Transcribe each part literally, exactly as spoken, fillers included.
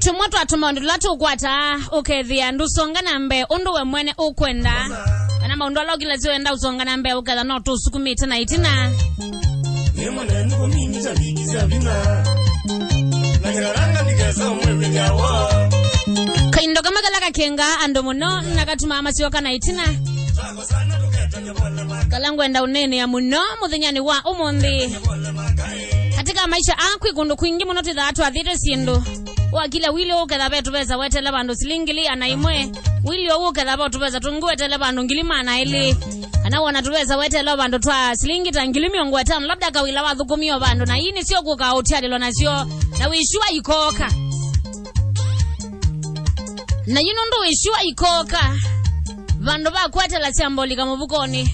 Tũmwe twa tũmaũndũ tũla tũkwata ũkethĩa ndũsonga na mbee ũndũ we mwene ũkwenda, kana maũndũ ala ũkĩlasya wenda ũsonga na mbee ũketha no tũsukumĩte na ĩtina. Nĩ mũnenu kũminĩsya mbingi sya vinya. Na kĩkaranga ndikesa ũmwĩw'ĩthya woo. Kaindo kamwe kala kakengaa andũ mũno na katumaa masyoka na ĩtina. Kala ngwenda ũneenea mũno mũthenyanĩ wa ũmũnthĩ. Katika maisha aa kwĩ kũndũ kwingĩ mũno twĩthaa twathiĩte syĩndũ. Wakilya wili ũketha ve tũvesa wetele vandũ silingi ngili ana ĩmwe. Wili ũu ũketha ve tũvesa tũngĩ wetele vandũ ngili maana elĩ. Kana wona tũvesa wetele vandũ twa silingi ta ngili mĩongo ĩtano, labda kawĩla wathũkũmie o vandũ, na ii nĩsyo kũka ũtialĩlwa nasyo, na wĩsua ikoka. Na yu nũndũ wĩsua ikoka, vandũ va kwetela syambolika mũvukonĩ,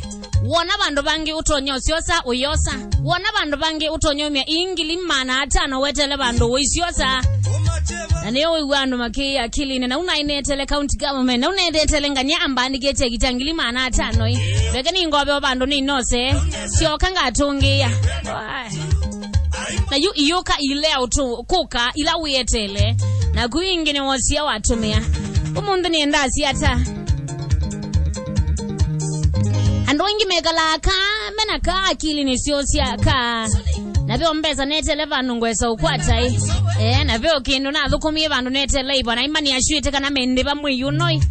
wona vandũ vangĩ ũtonya ũsyosa, ũyosa. Wona vandũ vangĩ ũtonya umya ii ngili maana atano wetele vandũ ũisyosa. Na nĩyo wĩw'a andũ makĩĩa akilinĩ, na unainetele county government, na unainetele nganya ambandĩkĩe cheki cha ngili maana atano ĩ. Veke nĩ ngove o vandũ nĩ inose, syoka ngatũngĩĩa. Na yu iyũka ilea ũtũ kũka ila wĩetele, na kũ ingĩ nĩ wosia watũmĩa. Ũmũnthĩ nĩ ndasi ata? Andũ aingĩ mekalaa ka, mena ka akili nĩ syo sya ka. Na veo mbesa netele vandũ ngwesa ũkwata ĩ. Eh, na veo kĩndũ nathũkũmie vandũ netele iva na imani ashwĩte kana mendĩva mwĩĩ ũno ĩ.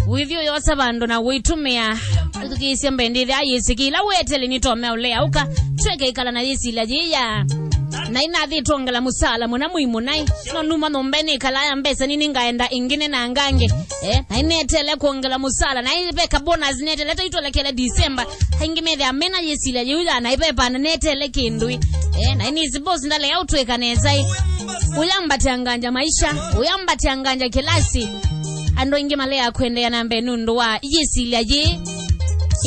Wĩthi ũyosa vandũ na wĩtũmĩa. Ũthukĩĩsya mbendi ĩthĩa yĩsĩkĩ ila wetele nĩtomea ũlea ũka. Tweke ikala na yĩsilya yĩya. Na inathi tongela mũsala mũna mũi mũnai. No numa nombe nĩ kala ya mbesa nini ngaenda ingine na ngange. Eh, na inetele kuongela mũsala. Na iveka bonus netele taitolekele December. Haingi methe amena yĩsilya yĩu ya na ivepana netele kĩndũ. Eh, na ini boss ndale ya utweka nesa. Uyambatia nganja maisha. Uyambatia nganja kilasi. Andũ aingĩ malea kwendeea na mbee nũndũ wa yĩsilya yĩ.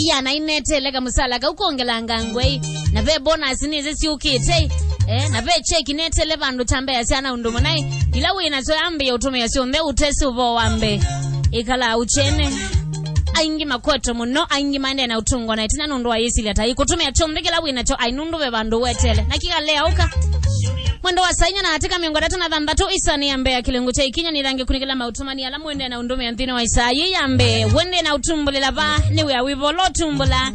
Ĩana inetele kamũsala kau kwongelanga ngwei. Na ve bonus nĩsĩ syũkĩte. Eh, na ve cheki netele vandũ ta mbea syana ũndũ mũnaĩ. Ila wĩ nasyo yambĩĩa ũtũmĩa syonthe ũtesi ũvoo wa mbee. Ĩkala uchene. Aingĩ makwetwe mũno, aingĩ maendee na ũtũngwa na ĩtina nũndũ wa yĩsilya ta ĩkũtũmĩa kyonthe kĩla wĩ nakyo ai nũndũ ve vandũ wetele. Na kĩkalea ũka. Mwendo wa saa inya na atika mĩongo ĩtatũ na thanthatũ, ĩsaa nĩ ya mbee ya kĩlungu kya ikinya nĩthange kũnĩkĩla maũtũmani ala mwendee na ũndũmĩa nthĩnĩ wa ĩsaa yĩ ya mbee. Wendee na ũtumbũlĩla va, nĩ wĩa wĩvo ũla ũtumbũla.